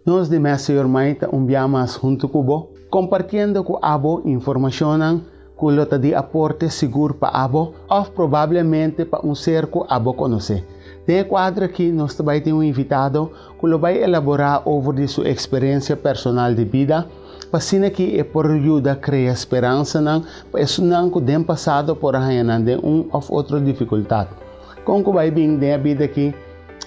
Nos di Master Your Mind ta un bia mas huntu ku bo, kompartiendo ku abo informashonnan ku lo ta di aporte sigur pa abo òf probablemente pa un ser ku abo konosé. Den e kuadro akí nos ta bai tin un invitado ku lo bai elaborá over di su eksperensia personal di bida, pa asina ki e por yuda krea speransanan pa esunnan ku den pasado por a haña nan den un òf otro difikultat. Kon ku bai bin den e bida akí,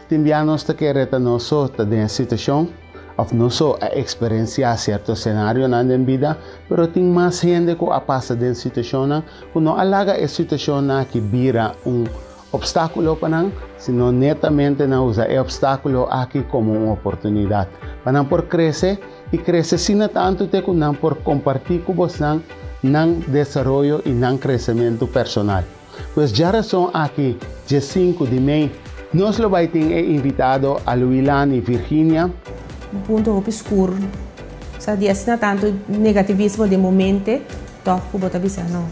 tin bia nos ta kere ta nos so ta den e situashon òf nos so a eksperensiá sierto senarionan den bida, pero tin mas hende ku a pasa den situashonnan ku no a laga e situashonnan akí bira un Obstákulo pa nan, sino netamente nan usa e obstákulo aki komo un oportunidat pa nan por krese i krese asina tantu te ku nan por kompartí ku bosnan nan desaroyo i nan kresementu personal. Pues djarason aki, dje sinku di mei, nos lo bai tin e invitado Aluilani Virginia. Un punto hopi skur. Sa di asina tantu negativismo den bo mente, tòg ku bo ta bisa no.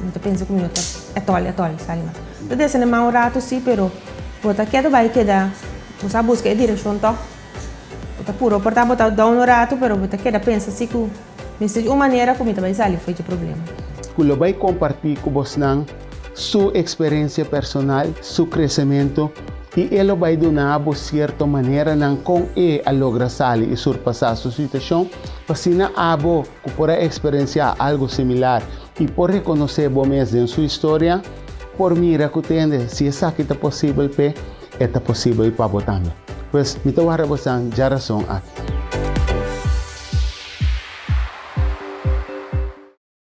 Mi ta pensa ku mi no ta etòl etòl sali mas. Ta desanimá un ratu sí, pero bo ta keda bai keda, bo sa buska e direkshon tòg. Bo ta puru por ta bo ta down un ratu, pero bo ta keda pensa sí ku mester di un manera ku mi ta bai sali for dje problema. Ku lo bai kompartí ku bosnan su eksperensia personal, su kresementu i e lo bai duna bo sierto maneranan kon e a logra sali i surpasá su situashon, pa asina abo ku por a eksperensiá algu similar i por rekonosé bo mes den su historia, por mira ku tende si esaki ta posibel p'e, e ta posibel pa bo tambe. Pues, mi ta warda bosan djarason aki.